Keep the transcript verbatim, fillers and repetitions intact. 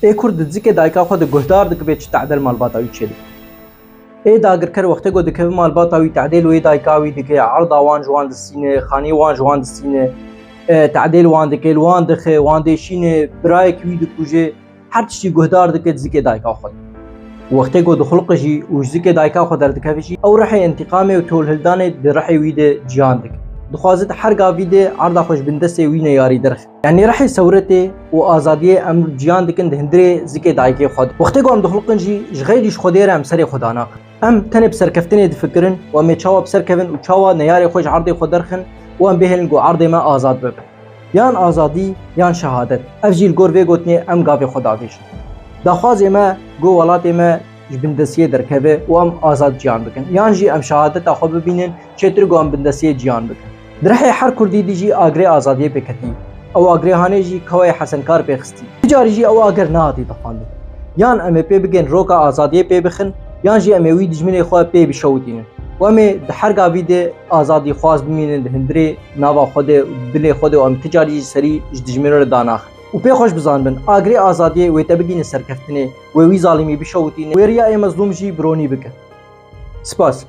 Ê Kurd di zikê dayika xwe de guhdar dikibe çi tedêl malbata wî çêdike. Ê dagirker wextê ku dikeve malbata wî, tedêl wê dayika wî dike, erda wan ji wan distîne, xanî wan ji wan distîne, e, tedêl wan dike, li wan dixe, wan dêşîne, birayekî wî dikuje, her tiştî guhdar dike di zikê dayika xwe de. Wextê ku dixuliqe jî û ji zikê dayika xwe derdikeve jî, ew rihê întîqamê û tolhildanê di rihê wî de ciyan dike. Dixwaze di her gavî de erda xwe ji bin destê wî neyarî derxe. Yanî rihê sewretê û azadiyê em ciyan dikin di hundirê zikê dayikê xwe de. Wextê ku em dixuliqin jî, ji xeyrî ji Xwedê re em serê xwe danaxin. Em tenê bi serkeftinê difikirin û em ê çawa bi ser kevin û çawa neyarê xwe ji erdê xwe derxin û em bihêlin ku erdê me azad bibe. Yan azadî, yan şehadet. Ev jî li gor vê gotinê em gavê xwe davêjin. Daxwazê me ku welatê me ji bindestiyê derkeve û em azad ciyan bikin. Yan jî em şehadeta xwe bibînin, çêtir ku em bindestiyê ciyan bikin. Di rihê her Kurdî dî jî agirê azadiyê pê ketî. Ew agirê hanê jî Kawayê Hesenkar pê xistî. Ti carî jî ew agir nehatî dixwendin. Yan em ê pê bigên roka azadiyê pê bixin, yan jî em ê wî dijminê xwe pê bişewitînin. Û em ê di her gavî de azadîxwaz bimînin di hundirê nava xwe de û di dilê xwe de û em ti carî jî serî ji dijminê re danaxin. Û pê xweş bizanibin, agirê azadiyê wê te bigîne serkeftinê, wê wî zalimî bişewitîne, wê riya ê mezlûm jî bironî bike. Spas.